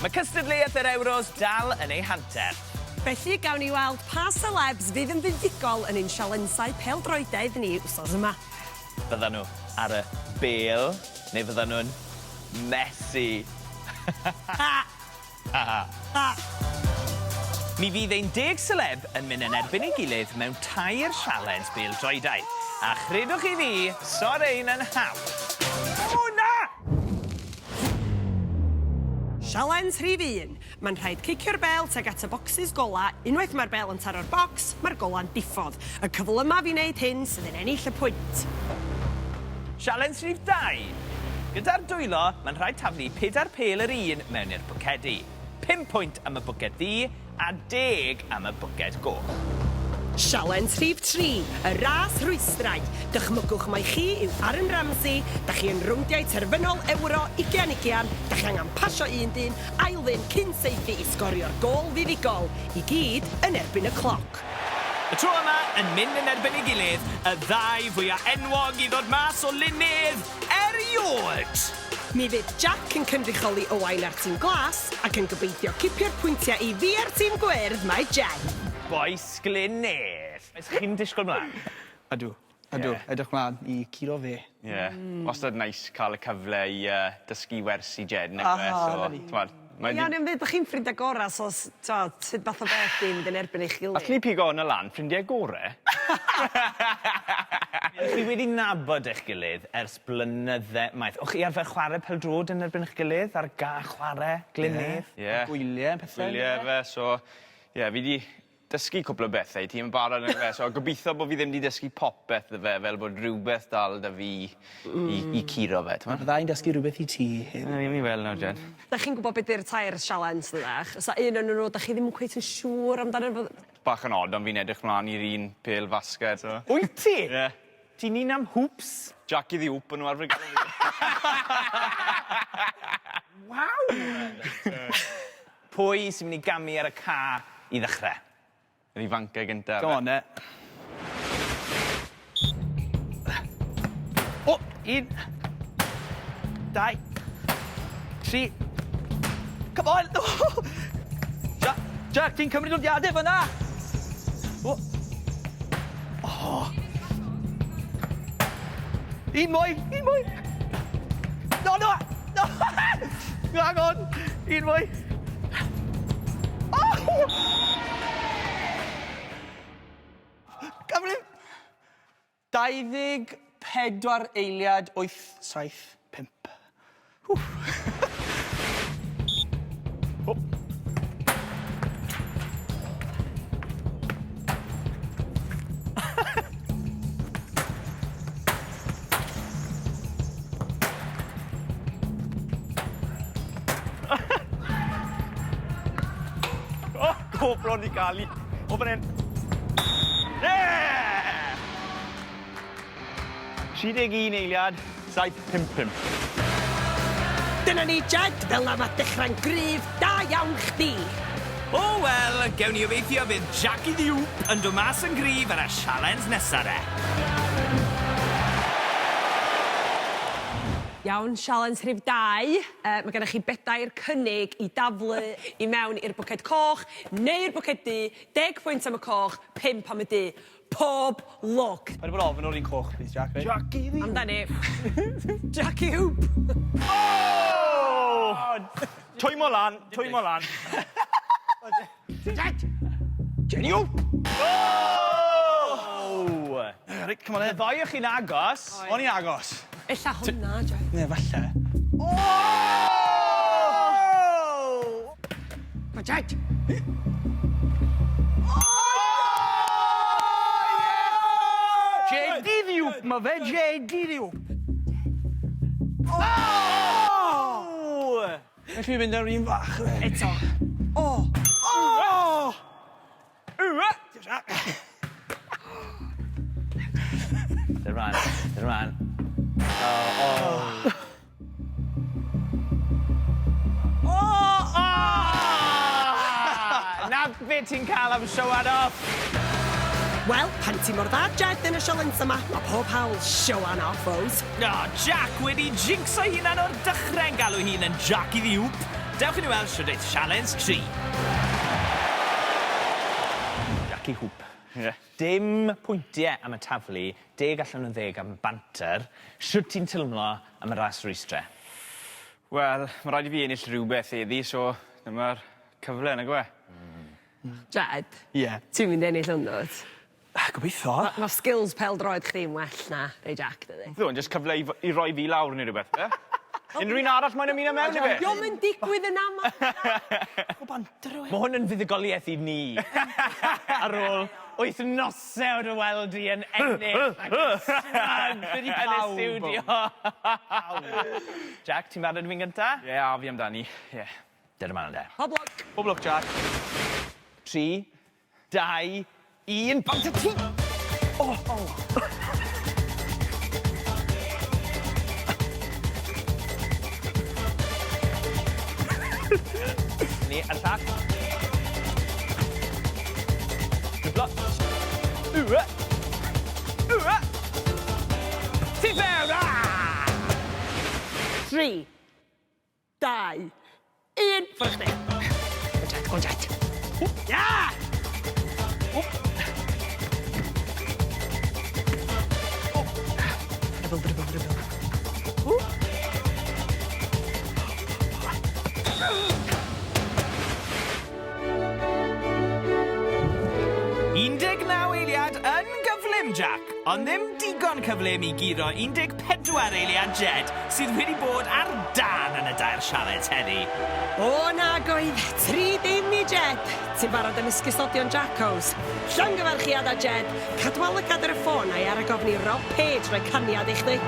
Mae cystadleuaeth yr Ewros dal yn ei hanterth. Felly, gawn ni weld pa selebs fydd yn fuddugol yn ein sialensau pêl-droedaidd ni wsos yma. Fyddan nhw ar y bêl, neu fyddan nhw'n messy? Ha! Ha! Ha! Mi fydd ein deg seleb yn mynd yn erbyn ei gilydd mewn tair sialens bêl-droedaidd. A chredwch chi fi, so rein yn hawdd. O na! Sialens rhif un. Mae'n rhaid cicio'r bêl tuag at y bocsys gola, unwaith mae'r bêl yn taro'r bocs, mae'r gola'n diffodd. Y cyflymaf i wneud hyn sydd yn ennill y pwynt. Sialens rhif dau. Gyda'r dwylo, mae'n rhaid taflu pedair pêl yr un mewn i'r bwcedi. Pum pwynt am y bwced ddu a deg am y bwced goch. Sialens rhif tri, y ras rhwystrau. Dychmygwch mai chi yw Aaron Ramsey, da chi yn rowndiau terfynol Ewro ugian ugian, da chi angen pasio un dyn, ail ddyn cyn saethu i sgorio'r gôl fuddugol, i gyd yn erbyn y cloc. Y tro yma yn mynd yn erbyn ei gilydd, y ddau fwya enwog i ddod mas o Lunydd erioed! Mi fydd Jack yn cynrycholi Owain a'r tîm glas, ac yn gobeithio cipio'r pwyntiau i fi a'r tîm gwyrdd mae Jen. Bois Glyn-nedd! Oes chi'n disgwyl mlan? Ydw. Ydw. Edrych mlan i curo fe. Ie. Wastad neis ca'l y cyfle i yy dysgu wers i Jed nag yw e so t'mod mae Ie o'n i am ddeud bo' chi'n ffrindia gora so s- t'od sut fath o beth 'di mynd yn erbyn eich gilydd? Allwn ni pigo wnna lan ffrindie gore? Chi wedi nabod eich gilydd ers blynydde maith. O'ch chi arfer chware pêl-drod yn erbyn 'ych gilydd ar ga chware Glyn-nedd? Ie. Gwylie a pethe. Gwylie yfe so ie fi 'di dysgu cwpwl o bethe i ti yn barod on'd yfe so gobitho bo' fi ddim 'di dysgu popeth 'dy fe fel bod rwbeth dal 'da fi i i curo fe t'mod? Fydda i'n dysgu rwbeth i ti hefyd. Wel newn ni weld nawr Jed. 'Dach chi'n gwbod be' 'di'r tair sialens ddydach? O's 'a un o'nyn nw 'dach chi ddim yn cweit yn siŵr amdanyn fo? Bach yn od ond fi'n edrych mlan i'r un pêl fasged so. Wyt ti? Ie. Ti'n un am hoops? Jackie the Oop o'n nw arfer galw fi. Waw! Pwy sy'n mynd i gamu ar y ca i ddechre? Yr ifanca gynta. Go on 'ne. O! Un. Dau. Tri. Come on! Jack, Jack, ti'n cymryd nodiade fyna! O! Oh. Un mwy, un mwy! No, no! No! Hang on! Un mwy! Oh! Cyflym! 24 eiliad 8 7 5. Wff. O! O! Go bron i ga'l 'i. O fan 'yn. Ie! 31 eiliad, 7.55. Dyna ni Jed, fel 'na ma' dechrau'n gryf, da iawn chdi! O wel, gewn ni obeithio bydd Jackie the Oop yn dod mas yn gryf ar y sialens nesa de. Iawn, sialens rhif dau. Yy ma' gennych chi bedair cynnig i daflu i mewn i'r bwced coch neu'r bwced du, deg pwynt am y coch, pump am y du. Pob lwc! Paid â bod ofn o'r un coch plîs Jack reit? Jackie the Amdani. Jackie Hoop! O! Twymo lan, twymo lan. Jack! Jenny Hoop! O! Reit, come on then. Y ddou o chi'n agos. O'n i'n agos. Ella hwnna, Jack. Ne, falle. O! Go Jack! Jedi ddiwp ma fe, Jedi ddiwp. O! Well fi mynd ar un fach. Eto. O! O! Dyr mlaen, dyr mlaen. O, o. O! O! Na be ti'n cael am showan off! Wel, pan ti mor dda, Jed, yn y sialens yma, mae pob hawl showan off, oes? O, Jack wedi jinxo'i hunan o'r dechrau'n galw hun yn Jackie the Oop. Dewch i ni weld shwd aeth sialens 3. Jackie Hoop. Ie. Dim pwyntie am y taflu, deg allan o ddeg am banter. Shwt ti'n teimlo am y ras rwystre? Wel, ma' raid i fi ennill rhywbeth heddi, so dyma'r cyfle nag yw e? Jed. Ie. Ti'n mynd i ennill hwn dwt? Ah, gobeitho. Ma' skills pêl-droed chdi'n well na rei Jack dydi? Ddo, ond jyst cyfle i f- i roi fi lawr neu rhywbeth, fe? Unrhyw un arall moyn ymuno mewn ife? Dio'm yn digwydd yn amal. O banter yw e. Ma' hwn yn fuddugoliaeth i ni. Ar ôl wythnose o dy weld di yn ennill ac yn smug yn y stiwdio. Jack, ti'n barod i fynd gynta? Ie, a fi amdani. Ie. Dere mlaen de. Pob lwc. Pob lwc, Jack. 3, 2, 1, bant â ti! O! O! Ni, a'r llall. Driblo. Ua! Ua! Ti fewn! Ah! 3, 2, 1, ffwrdd chdi. Go Jed, go Jed. Ia! Dribble, dribble, dribble. 19 eiliad yn gyflym, Jack, ond ddim digon cyflym i guro 14 eiliad Jed, sydd wedi bod ar dân yn y dair sialens heddi. O nag oedd, 3 dim i Jed. Ti'n barod am esgusodion Jackos? Llongyfarchiadau Jed, cadw lygad ar y ffôn a'i ar y gofn i Rob Page roi caniad i chdi.